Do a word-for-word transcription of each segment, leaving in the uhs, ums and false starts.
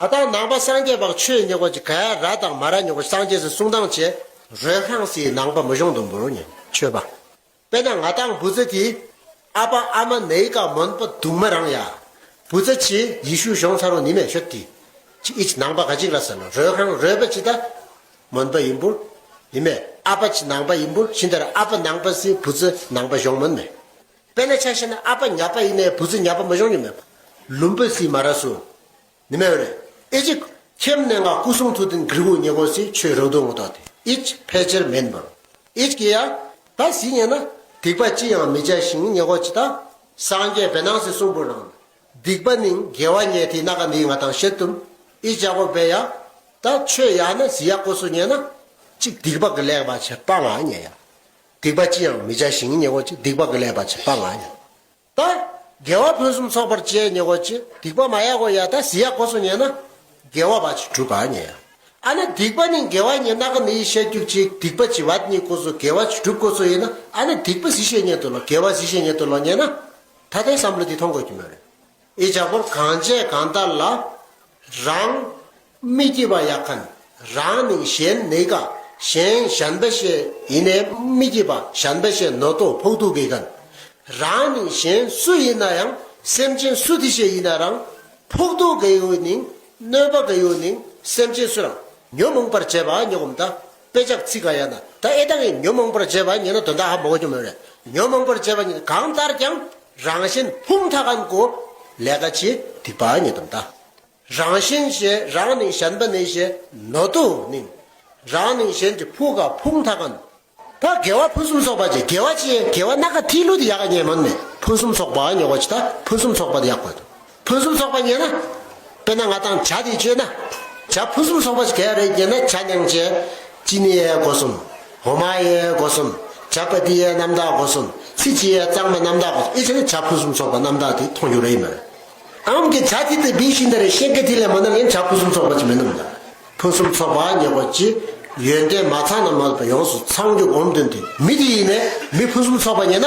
ད་ལྟ་ནང་པ་སངས་རྒྱས་པ་ཆོས་ཉེ་གོ་ཅི་ག་ཡ་ར་དང་མ་ར་ཉེ་གོ་སངས་རྒྱས་སི་གསུང་དང་བཅས་རོལ་ཁང་སི་ནང་པ་མི་གཞུང་དུམ་བུར་ཉེ་ཆོས་པ། དཔེར་ན་ང་དང་བུ་ཚ་དེ་ཨ་པ་ཨ་མ་ནེ་ཀ་མོན་པ་དུང་མ་རང་ཡ། བུ་ཚ་ཆི་ཡེ་ཤུ་གཞུང་ཚ་རོ་ནི་མེ་ཤོད་དེ། ཅི་ཨི་ཅི་ནང་པ་ག་ཅིག་ར་ས་ལ་རོལ་ཁང་རོལ་པ་ཅི་ད། མོན་པ་ཡིན་པུར། ཡིན་མེ་ཨ་པ་ཅི་ནང་པ་ཡིན་པུར་ཤིན་ཏར་ཨ་པ་ནང་པ་སི་བུ་ཚ་ནང་པ་གཞུང་མོན་མེ། དཔེར་ན་ཆ་བཞག་ན་ཨ་པ་ཉ་པ་ཡིན་ནའི་བུ་ཚ་ཉ་པ་མ་གཞུང་ཡིན་མེ། ལུམ་པ་སི་མ་ར་སུ། ནི་མེ་རེ། ཨེ་ཅིག་ཁྱེམ་ནས་ང་སྐུ་གསུང་ཐུགས་ལྡན་གིར་གུ་ཉེ་གོ་སི་ཆོས་རོག་དོ་ངོ་ཏོ་དེ་ཨི་ཅི་ཕལ་ཆེར་མེན་པར། ཨི་ཅི་ཀི་ཡ། ད་སི་ཉེ་ན་སྡིག་པ་ཅི་ཡང་མི་བྱ་ཞིང་ཉེ་གོ་ཅི་ད། སངས་རྒྱས་བེ་ནང་སི་གསུང་པོ་རང་། སྡིག་པ་ནི་དགེ་བ་ཉེ་དེ་ན་ག་འདི་ང་དང་བཤད་དུམ། ཨི་ཅག་གོ་བེ་ཡ། ད་ཆོས་ཡ་ན་སི་ཡ་གོ་སུ་ཉེ་ན། ཅིག་སྡིག་པ་གི་ལེགས་པ་ཆེ་པ་ང་ཉེ་ཡ། སྡིག་པ་ཅི་ཡང་མི་བྱ་ཞིང་ཉེ་གོ་ཅི་སྡིག་པ་གི་ལེགས་པ་ཆེ་པ་ང་ཉེ། ད། དགེ་བ་ཕུན་སུམ་ཚོགས་པར་བྱས་ཉེ་གོ་ཅི། སྡིག་པ་མ་ཡ་གོ་ཡ་ད་སི་ཡ་གོ་སོ་ཉེ་ན། དགེ་བ་བ་ཅི་གྲུབ་པ་ཉེ་ཡ། ཨ་ན་སྡིག་པ་ནི་དགེ་བ་ཉེ་ན་ག་ནི་ཤེས་རྒྱུ་ཅི་སྡིག་པ་ཅི་བ་ཉེ་གོ་སོ་དགེ་བ་ཅི་གྲུབ་གོ་སོ་ཡིན་ན་ཨ་ན་སྡིག་པ་སི་ཤེས་ཉེ་དུ་ལོ་དགེ་བ་སི་ཤེས་ཉེ་དུ་ལོ་ཉེ་ན། ད་ལྟའི་བསམ་བློ་འདི་མཐོང་དགོས་ཀྱི་མ་རེད། ཨི་ཅག་པོར་གང་བྱས་གང་ལྟར་ལ། རང་མི་སྐྱིད་པ་ཡག་མཁན། རང་ནི་གཞན་ནི་ཀ་གཞན་གཞན་པ་ཤེས་ཡིན་ནའི་མི་སྐྱིད་པ་གཞན་པ་ཤེས་ནོ་ཏོ་ཕོག་ཐུག་གི་མཁན། རང་ནི་གཞན་སུ་ཡིན་ན་ཡང་སེམས་ཅན་སུ་དེ་ཤེས་ཡིན་ན་རང་ཕོག་ཐུག་གི་ཡོད་ནི་གནོད་པ་གི་ཡོད་ནི་སེམས་ཅན་སུ་རང་ཉོན་མོངས་པར་བྱེད་པ་ཉོ་གོམ་ད་དཔེ་ཆ་ཚིག་ག་ཡ་ན་ད་ཨེ་ད་ངས་ཉོན་མོངས་པར་བྱེད་པ་ཉེ་ན་དོན་དག་ཧ་མ་གོ་ཀྱི་མ་རེད། ཉོན་མོངས་པར་བྱེད་པ་ཉེ་གང་ལྟར་ཀྱང་རང་གཞན་ཕུང་ཐག་གན་གོ་ལས་ཀ་ཆེ་སྡིག་པ་ཉེ་དུམ་ད། རང་གཞན་ཞེས་རང་ནི་གཞན་པ་ནི་ཞེས་ནོ་ཏུ་ནི། རང་ནི་གཞན་གྱི་ཕུག་ག་ཕུང་ཐག་གན། ད་དགེ་བ་ཕུན་སུམ་ཚོགས་པ་ཅེ་དགེ་བ་ཅེ་དགེ་བ་སྣ་ཁ་ཐིལ་ལུ་དེ་ཡག་ག་ཉེ་མོན་མེ་ཕུན་སུམ་ཚོགས་པ་ཉེ་བ་ཅི་ད་ཕུན་སུམ་ཚོགས་པ་དེ་ཡག་པ་དང་ཕུན་སུམ་ཚོགས་པ་ཉེ་ན། དཔེར་ན་ང་དང་ཇ་དེ་བཅོས་ན། ཇ་ཕུན་སུམ་ཚོགས་པ་ཅི་ག་རེད་ཉེ་ན་ཇ་ཉང་ཅེ། ཅི་ནི་ཡའི་སྒོ་གསུམ། འོ་མ་ཡའི་སྒོ་གསུམ། ཇ་པ་ཏི་ཡའི་རྣམ་དག་སྒོ་གསུམ། ཚི་ཅི་ཡའི་གཙང་མ་རྣམ་དག་སྒོ་གསུམ་ཨེ་ཅེ་ནི་ཇ་ཕུན་སུམ་ཚོགས་པ་རྣམ་དག་དེ་མཐོང་རྒྱུ་རེད་མ་རེད། ཨམ་གྱི་ཇ་ཐི་ཏི་བི་ཤིན་ད་རེ་ཤེས་ཀྱི་ཐི་ལེ་མ་ན་ལེན་ཇ་ཕུན་སུམ་ཚོགས་པ་ཅི་མི་ནམ་ད། ཕུན་སུམ་ཚོགས་པ་ཉེ་བ་ཅི། ཡོན་ཏན་མ་ཚང་ན་མ་པ་ཡོངས་སུ་ཚང་རྒྱུ་འོམ་དོན་དེ་མི་དེ་ཡིན་ནས་མི་ཕུན་སུམ་ཚོགས་པ་ཉེ་ན།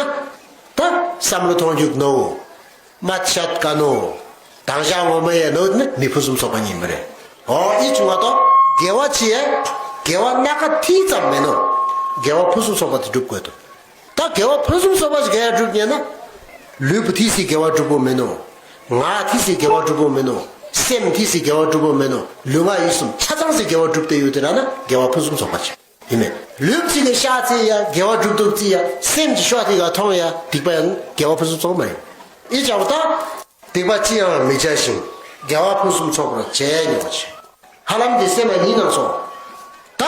ད་བསམ་བློ་མཐོང་རྒྱུ་ནོ། མ་ཆད་ཀ་ནོ། དང་ཞག་ངོ་མ་ཡེ་ནོ་ནི་མི་ཕུན་སུམ་ཚོགས་པ་ཉིད་མི་རེད། ཨོ་ཨི་ཆུང་བ་དོ། དགེ་བ་ཆེ་ཡེ། དགེ་བ་སྣ་ཁ་ཐིག་ཙམ་མེད་ནོ། དགེ་བ་ཕུན་སུམ་ཚོགས་པ་དེ་སྒྲུབ་དགོས་དོ། ད་དགེ་བ་ཕུན་སུམ་ཚོགས་པ་ཞིག་ག་ཡ་སྒྲུབ་ཉེ་ན། ལུས་པོ་ཐིག་སི་དགེ་བ་སྒྲུབ་པོ་མེད་ནོ། ངག་ཐིག་སི་དགེ་བ་སྒྲུབ་པོ་མེད་ནོ། སེམས་ཐིག་སི་དགེ་བ་སྒྲུབ་པོ་མེད་ནོ། ལུས་ངག་ཡིད་གསུམ་ཆ་ཚང་སི་དགེ་བ་སྒྲུབ་སྟེ་ཡོད་དེ་ར་ན་དགེ་བ་ཕུན་སུམ་ཚོགས་པ་ཆེ། ཡིན་མེད། ལུས་གཅིག་གི་ཤ་ཚེ་ཡ་དགེ་བ་སྒྲུབ་ཐུབ་ཚེ་ཡ་སེམས་ཀྱི་ཤ་ཐིག་ག་མཐོང་ཡ་སྡིག་པ་ཡང་དགེ་བ་ཕུན་སུམ་ཚོགས་མ་ཡིན། ཨི་ཅག་པོ་ད། སྡིག་པ་ཅི་ཡང་མི་བྱ་ཞིང་། དགེ་བ་ཕུན་སུམ་ཚོགས་པར་བྱས་ཉོ་ཆེ། ཧ་ལམ་འདི་སེམས་ལ་ཉིན་ནང་སོང་། ད།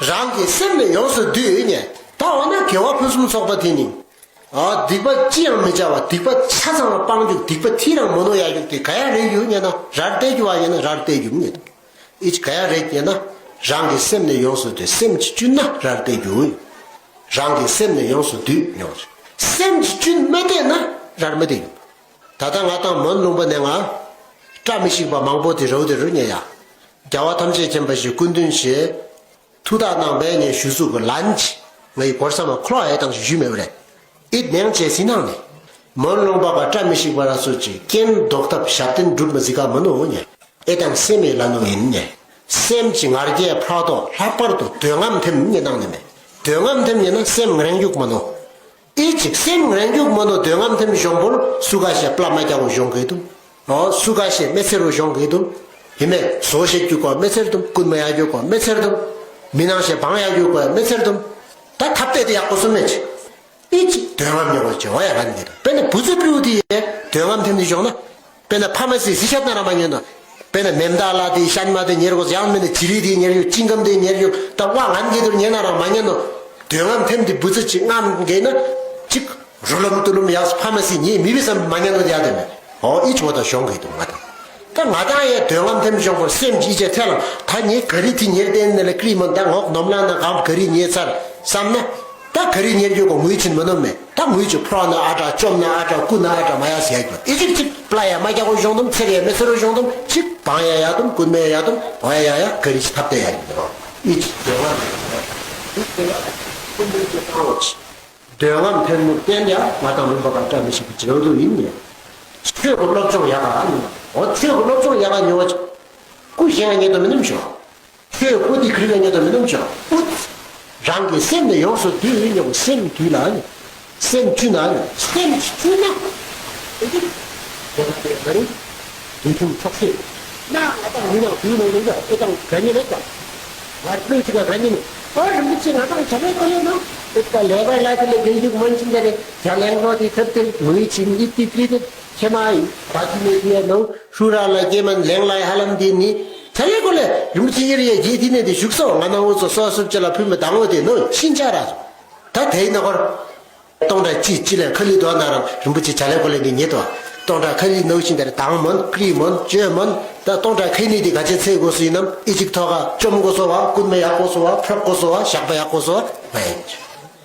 རང་གི་སེམས་ནི་ཡོངས་སུ་འདུལ་ཉེ། ད་འོ་ན་དགེ་བ་ཕུན་སུམ་ཚོགས་པ་དེ་ནི། ཨ་སྡིག་པ་ཅི་ཡང་མི་བྱ་བ་སྡིག་པ་ཆ་ཚང་ལ་སྤང་རྒྱུ་སྡིག་པ་ཐིག་རང་མོ་ནོ་ཡ་རྒྱུ་དེ་ག་ཡ་རེ་རྒྱུ་ཉེ་ན་རར་བལྟས་རྒྱུ་བ་ཉེ་ན་རར་བལྟས་རྒྱུ་ཉེ། ཨི་ཅི་ག་ཡ་རེད་ཉེ་ན་རང་གི་སེམས་ནི་ཡོངས་སུ་འདུལ་སེམས་ཀྱི་གཅུན་ན་རར་བལྟས་རྒྱུ། རང་གི་སེམས་ནི་ཡོངས་སུ་འདུལ་ཉོ། སེམས་ཀྱི་གཅུན་མི་བལྟས་ན་རར་མི་བལྟས་རྒྱུ། ད་ལྟ་ང་དང་མོན་ལུང་པ་ནས་ང་བཀྲ་མི་ཤིས་པ་མང་པོ་དེ་རོ་དེ་རུ་ཉེ་ཡ། རྒྱལ་བ་ཐམས་ཅད་མཁྱེན་པ་ཞིག་སྐུ་མདུན་ཞེས་ཐུགས་བརྟག་གནང་བས་ཉེ་ཞུ་གཟུགས་ཀྱི་ལན་ཅི་ང་ཡི་གོར་ས་མ་ཁོ་ལ་ཨེ་དང་ཞུ་མེད་པ་རེད། ཨིད་ནེང་ཅེ་སི་ནང་ནས་མོན་ལུང་པ་ག་བཀྲ་མི་ཤིས་པ་ར་སོ་ཅི་རྐྱེན་ཟློག་ཐབས་ཞབས་བརྟན་སྒྲུབ་མི་ཟིག་ག་མི་ནོ་ཉེ། ཨེ་དང་སེམས་ཡི་ལ་ནོ་ཡིན་ཉེ། སེམས་ཀྱི་ང་རྒྱལ་ཕྲག་དོག་ལྷག་པར་དུ་འདོད་རྔམ་ཐེམ་ཉེ་ནང་ནས་མེད། འདོད་རྔམ་ཐེམ་ཉེ་ན་སེམས་ངན་རྒྱུག་མ་ནོ། ཨི་ཅིག་སེམས་ངན་རྒྱུག་མ་ནོ་འདོད་རྔམ་ཐེམ་གཞོང་པོར་སུ་ག་ཤེ་པླ་མ་རྒྱ་བོ་གཞོང་གི་དུ། ཨོ་སུ་ག་ཤེ་མེ་ཚེ་རུ་གཞོང་གི་དུ། ཧི་མེ་སོ་ཤེ་རྒྱུག་གོ་མེ་ཚེར་དུ་ཀུན་མ་ཡ་རྒྱུག་གོ་མེ་ཚེར་དུ། མི་ནང་ཤེ་བང་ཡ་རྒྱུག་གོ་མེ་ཚེར་དུ། ད་ཐབས་ཏེ་དེ་ཡག་པོ་སུ་མེ་ཅི། ཨི་ཅིག་འདོད་རྔམ་ཉེ་བོ་ཅི་བ་ཡ་ག་ནི་གི་དུ། དཔེར་ན་བུ་ཚ་པིའུ་དེ་ཡེ་འདོད་རྔམ་ཐེམ་དེ་གཞོང་ན། དཔེར་ན་ཕ་མ་སི་གཟི་ཤད་ན་རང་མ་ཉན་ནོ། དཔེར་ན་མེ་མདའ་ལ་དེ་ཤན་མ་དེ་ཉེར་དགོས་ཡང་མིན་ན་ཇི་རི་དེ་ཉེར་ཡོད་ཅིང་ཀམ་དེ་ཉེར་ཡོད་ད་བ་ངན་གི་དུར་ཉན་ན་རང་མ་ཉན་ནོ། དོན་ངམ་ཐེམ་དེ་བུ་ཚ་ཅིག་ངམ་གེ་ན་ཅིག་རུ་ལམ་ཏུ་ལུམ་ཡག་ཕ་མ་སི་ཉེ་མི་བི་སམ་མ་ཉན་ནོ་དེ་ཡ་དེ་མེ། ཨོ་ཨི་ཆོ་ད་ཤོང་གི་དུ་ང་དང་། ད་ང་དང་ཡེ་དོན་ངམ་ཐེམ་ཤོང་བར་སེམས་ཀྱི་ཅེ་ཐལ་ལ་ད་ཉེ་ག་རི་དེ་ཉེར་བསྟན་ནི་ལ་ཀྲི་མོན་ད་ངོག་ནོམ་ལ་ན་གམ་ག་རི་ཉེ་ཚར་བསམ་ན། ད་ག་རི་ཉེར་རྒྱུ་གོ་ངུས་ཕྱིན་མི་ནོམ་མེ། ད་ངུས་ཀྱི་ཕྲོ་ན་ཨ་དྲ་བཅོམ་ན་ཨ་དྲ་ཀུ་ན་ཨ་དྲ་མ་ཡ་ཟེར་རྒྱུ་ཨི་ཅིག་ཅིག་པླ་ཡ་མ་རྒྱ་གོ་གཞོང་དུམ་ཚེར་ཡ་མེ་ཚེ་རུ་གཞོང་དུམ་ཅིག་བང་ཡ་ཡ་དུམ་ཀུན་མེ་ཡ་དུམ་བ་ཡ་ཡ་ཡ་ག་རི་ཅི་ཐབས་ཏེ་ཡ་ཡིན་ནོ། ཨི་ཅིག་དོན་ངམ་ཨི་ཅིག་དོན་ངམ་ཀུན་མེ་ཅི་བཏང་ལོ་ཅི། དོན་ངམ་ཐེར་མུ་བསྟན་ཡ་ང་དང་མི་འབག་ག་བཀྲ་མི་ཤིས་པ་ཇེ་རུ་དུ་ཡིན་ནས། ཆོས་ཀྱི་སློབ་སྦྱོང་ཡ་ག་ཨ་ནི་མ། འོ་ཆོས་ཀྱི་སློབ་སྦྱོང་ཡ་ག་ཉོ་བ་ཅིག་ཀུ་གཞན་ལ་ཉེ་དོ་མི་སྣམ་ཤོག་ཆོས་ཀུ་དེ་ཁྲི་ལ་ཉེ་དོ་མི་སྣམ་ཤོག་ཨུ། རང་གི་སེམས་ནི་ཡོངས་སུ་འདུལ་ཉོག་སེམས་འདུལ་ལ་ནི། སེམས་བཅུ་ན་ནི། སེམས་བཅུ་ན། ཨེ་ཅི། དེ་ལ་དེ་ལ་རིང་། དུས་ཐུང་ཆོག་ཤེས། ན་ང་དང་མི་ནང་དུས་ནང་ཡིན་ཀྱང་ཨེ་ཀྱང་ག་ཉེ་མེད་ཀྱང་། ང་ལུས་ཅི་ག་ག་ཉེ་མེད། ཨོ་རིན་པོ་ཆེ་ང་དང་བྱ་བའི་ཐོག་ནས་ནང་ཨེ་ཀ་ལས་པ་ལ་དེ་ལས་རྒྱལ་ཡུག་མན་ཆིན་དེ་རེད། བྱ་ལེང་རོ་དེ་ཐབས་དེ་ངུའི་ཆིན་ཨི་ཏི་ཏི་ཏི་ཁྱེ་མ་ཡིན་བ་ཅི་མེད་དེ་ནང་ཧྲུ་ར་ལ་སྐྱེ་མན་ལེང་ལ་ཧ་ལམ་དེ་ནི། ཆ་ལེ་གོ་ལེ་རིན་པོ་ཆེ་ཡེར་ཡེ་རྗེས་དེ་ནས་དེ་བཞུགས་སོ་ང་ནང་འུ་ཚོ་སོ་སོབ་ཅི་ལ་ཕུལ་མི་དང་འོ་དེ་ནོ་ཤིན་ཆ་ར། ད་དེའི་ནང་གོར། སྟོང་ཕྲག་གཅིག་གཅིག་ལས་ཁ་ལི་དོ་ན་རང་རིན་པོ་ཆེ་ཆ་ལེ་གོ་ལེ་འདི་ཉེ་དོ། སྟོང་ཕྲག་ཁ་ལི་ནོ་ཤིན་དེར་དང་མོན་ཀྲི་མོན་ཅོ་མོན། ད་སྟོང་ཕྲག་ཁ་ནི་དེ་ག་ཅེ་ཚེ་དགོས་སུ་ཡིན་ནམ་ཨི་ཅིག་ཐོག་ག་བཅོམ་དགོས་སོ་བ་རྐུན་མ་ཡག་དགོས་སོ་བ་ཕྲོག་དགོས་སོ་བ་ཞག་པ་ཡག་དགོས་སོ་བ་མ་ཡིན།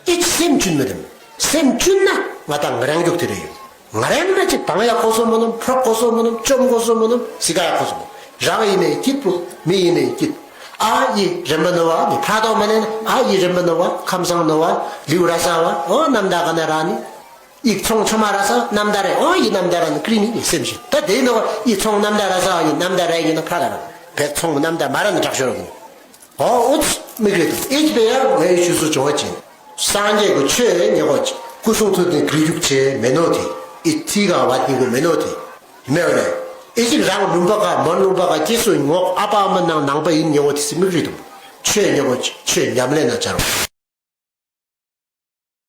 ཨི་ཅི་སེམས་ཆུན་མི་རིམ། སེམས་ཆུན་ན་ང་དང་ང་རང་མགྱོགས་དེ་རེ་ཡོད། ང་རང་ན་ཅིག་དང་ཡག་གོ་སོ་མོ་ནམ་ཕྲོག་གོ་སོ་མོ་ནམ་བཅོམ་གོ་སོ་མོ་ནམ་སི་ཀ་ཡག་གོ་སོ་མོ། རང་ཡིན་ནའི་སྐྱིད་པོ་མི་ཡིན་ནའི་སྐྱིད། ཨ་ཡི་རིམ་པ་ནོ་བ་མི་ཕྲག་དོག་མ་ནས་ན་ཨ་ཡི་རིམ་པ་ནོ་བ་ཁམས་བཟང་ནོ་བ་ལིའུ་ར་ས་བ་ཨོ་རྣམ་དག་ག་ན་ར་ནི། ཡིག་ཚོང་ཆོ་མ་ར་ས་རྣམ་དག་རེ་ཨོ་ཡི་རྣམ་དག་ར་ནི་ཀྲི་ནི་ཡི་སེམས་ཤིག་ད་དེ་ནོ་བ་ཡིག་ཚོང་རྣམ་དག་ར་ས་ཡི་རྣམ་དག་རེ་ཡིན་ན་ཕྲག་དག་ར་བེད་ཚོང་རྣམ་དག་མ་ར་ནི་དྲག་ཤོར་བ་གི། ཨོ་ཨུ་ཙི་མིག་རེད་དུ་ཨེ་ཅི་པེ་ཡ་ངའི་ཞུ་སུ་བྱུང་བ་ཅན། སངས་རྒྱས་ཀྱི་ཆོས་ཉེ་གོ་ཅི་སྐུ་གསུང་ཐུགས་ཏེ་གྲུ་བཞུགས་བྱེད་མེད་ནོ་དེ་ཨི་ཐི་ག་བ་ཏི་གུ་མེད་ནོ་དེ་མེ་བ་ལེ། ཨེ་ཅི་རང་ལུང་པ་ག་མོན་ལུང་པ་ག་ཅི་སུ་ངོག་ཨ་པ་ཨ་མ་ནང་ནང་པ་ཡིན་ཉེ་གོ་དེ་སི་མིག་རེད་དུ་ཆོས་ཉེ་གོ་ཅི་ཆོས་ཉམས་ལེན་ན་བྱ་རོག